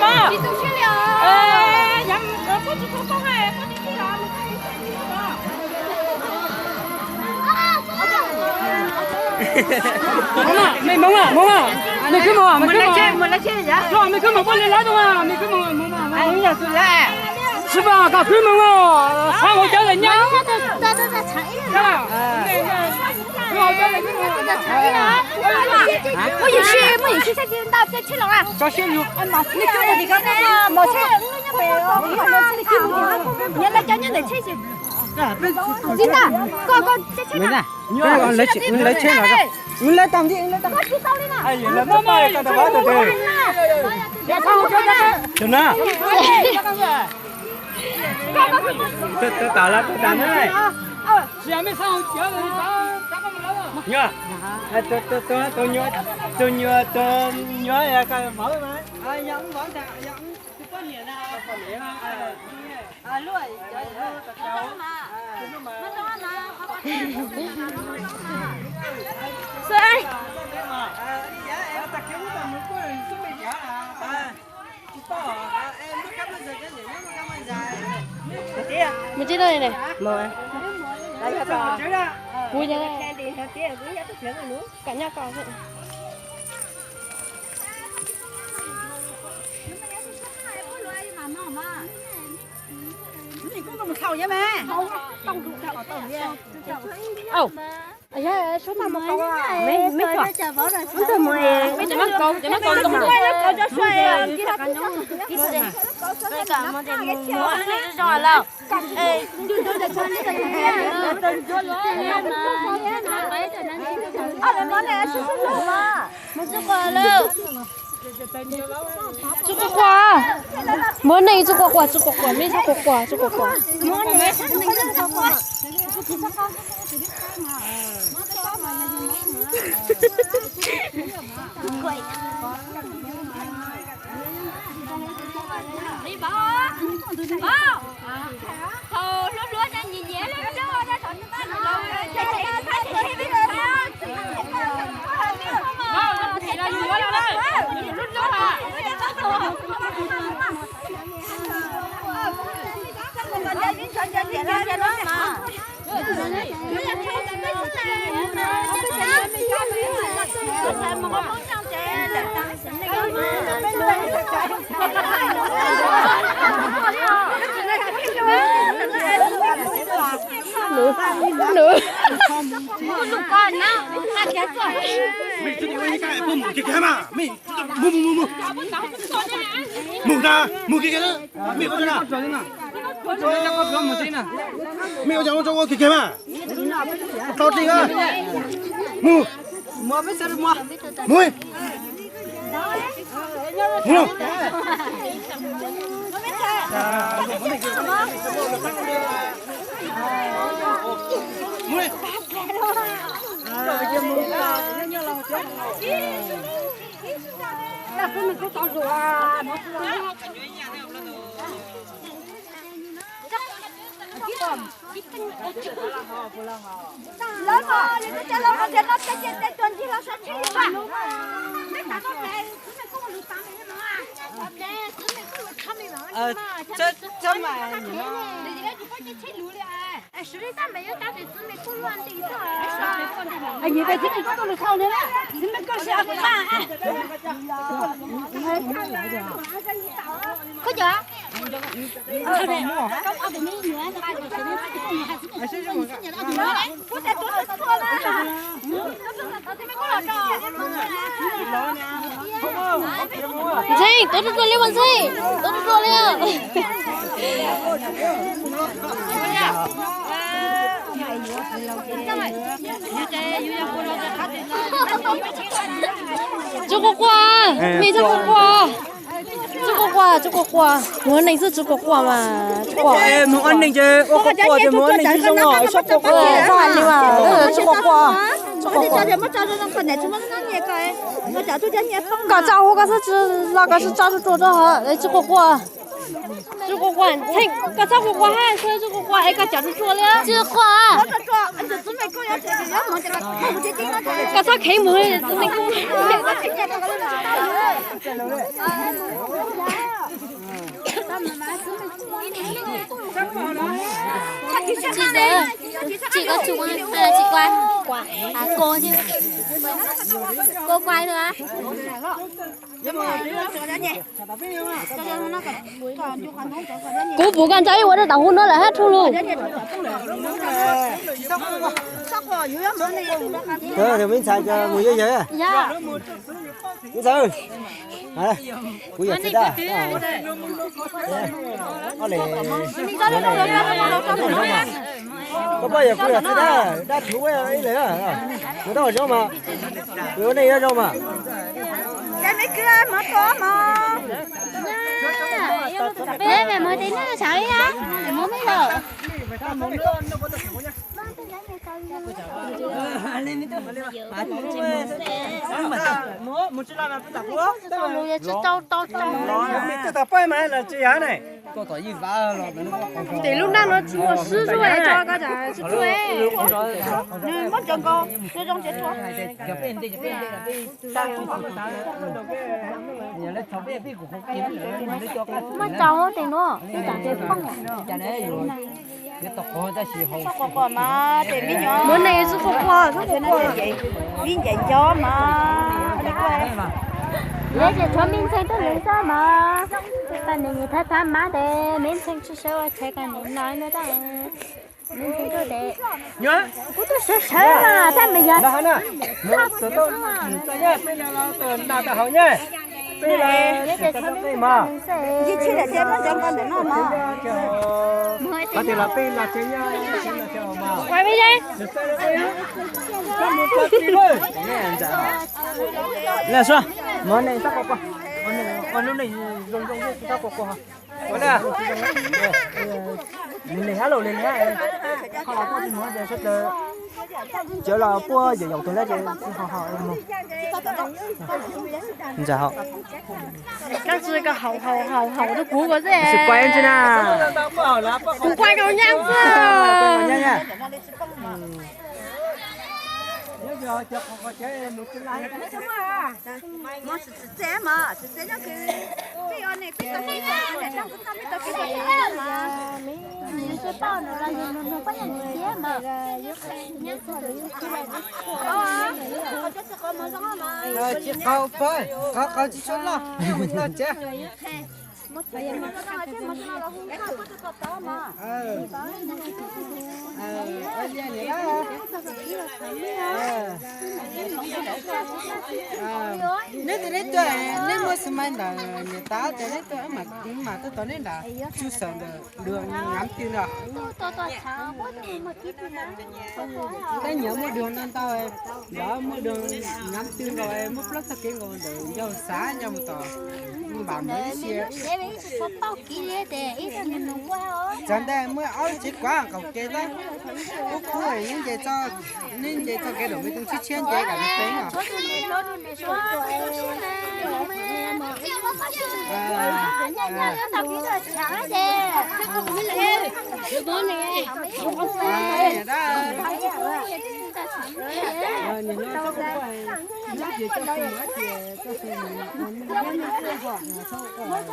mov. Mej Hmoob, Hmoob, mej khwb moog, mej khwb moog, mej khwb moog, poj niam lawv tug, mej khwb moog, Hmoob, Hmoob, Hmoob, tsis paub koj khwb moog, sab hauv cawv lawm nyab. Lawv tsheb no, lawv tau nti, lawv tau. Tus nyuam, tus nyuam, tus nyuam, tus poj niam na. Mus tib lawm ne. Kuv kam nyob ko. Tsi quas quas, muab neeg tsi quas quas, tsi quas quas, mej tsi quas quas, tsi quas quas. Mus, mus, mus, mus. Mus na, mus kiag kiag na. Mej ua cas na? Mej ua cas ua kiag kiag na? Tau tseeb na. Mus. Mus. Mus. Lawv no, nws twb coj lawv no tias no peb ces tej tuas ncig los sab tsheb li mas. Neb tas no pem xwb mej kuj lus tas li no. Xwb mej kuj lus tshab li no. Ntxhee, tuav ruaj ruaj li mas Ntxhee, tuav ruaj ruaj li. Tsis quaj quaj, mej tsis quaj quaj, tsis quaj quaj, tsis quaj quaj, mus ua neej xwb tsis quaj quaj mas tsis quaj. Mus ua neej ces ua quaj quaj ces mus ua neej tsis zoo os, txhob quaj quaj. Txhob hais li mas, tsis quaj quaj, tsis quaj quaj. Koj tsa hauv koj xwb, tsis los koj tsis tsa ruaj ruaj rau hauv, tsis quaj quaj. Tsis quaj quaj, Ntxhee, koj txhob quaj quaj hab, tsis quaj quaj es koj cov tsis tshua li. Tsis quaj. Koj txhob kheev mus, txiv neej kuj. Tsis txawj, tsis koj tsis quaj, tsis quaj, quaj, quaj, quaj quaj. Kuv pum koj ntsa ib ua rau tam hu no lawm hab rhu lug. Tus me ntxhais mus yog yawg. Me ntxhais, kuv yog txiv dab. Koj poj yog kuv yog txiv dab, dab thuv ib leeg. Kuv tab ua zoo mas, kuv ua neej yuav zoo mas. Ces lub naj no tsis muaj swb zuj es tso koj cas tsis tuaj. Nws muab cov nkaus zoo zoo ces tuaj. Muab tso tes nuav, ib tag tes poob. Quaj quaj mas ces me nyuam, muab neeg tsis quaj quaj, vib ncaim nco mas. Lawv ces tshuav me ntxhee tuaj lwm xwb mas, tas nws thab thab mas tes me ntxhee tsis sawv ua tshais tas nws no no tab. Kuv tuaj sawv sawv mas tab mas yog Cawv los puab yaum yaum tug lawm ces tsis ho ho mus. Ntsa ho. Koj tsis ko haum haum haum haum rau kuv ko xwb. Tsis quaj ntsi na. Kuv quaj nkaus nyab xwb. Tsis qaug pawg, qaug qaug tsis tshua loj, loj tsev. Neb tes neb tuaj, neb muaj xi mais ntawm niam tais ces neb tuaj, mam tuaj tos neb nram tsuj xaum ntawm dua ngam twg no. Tej nyiam muaj dua no ntau, lawv muaj dua ngam twg nkaus, muaj plaub txoj kev nkaus ntawm ncauj xav ncauj mus tom npam mus ib si. Tsav ntej muaj ob lub tsev kuav qaum kev lawm, ub kub neb nce txoj, neb nce txoj kev dum me tooj tshiab tshiab nce kam me teeb os.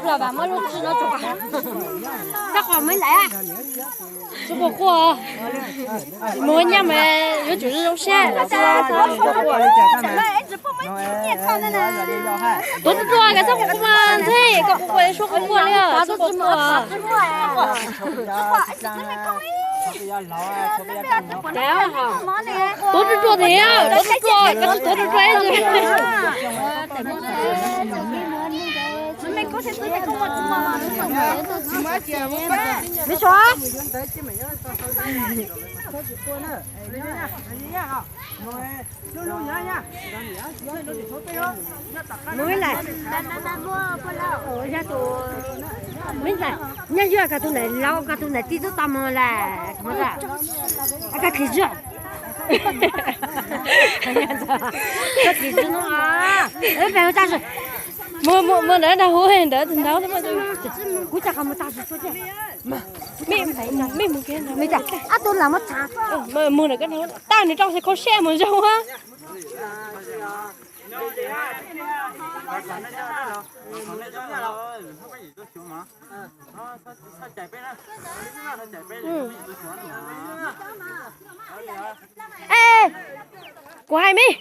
Los vam muab lub tsi no tso, rau qhov muab lawm. Tsis quaj quaj, mus nyaj mas yuav tsum zoo siab. Tuav ruaj ruaj, koj txhob quaj quaj mas ntxheb, koj quaj quaj suab quaj quaj li, txhob quaj quaj. Tuav ruaj ruaj tiag, tuav ruaj ruaj, koj tsis tuav ruaj ruaj. Mus ib lais, yog tus, mus ib lais, nyob ywj koj tus ntawm laus, koj tus ntawm tij tub tau mus lawm, koj khis zog, koj khis zog no, peb mus tag, mus mus mus ntawd dag hu ntawd tus ntawd, kuv coj koj mus tag, mej mus, mej mus, ab tus lam muab tsav, mus ntawm koj tag nws rau xav khau siab mus zoo. Ê, kuv hais mej.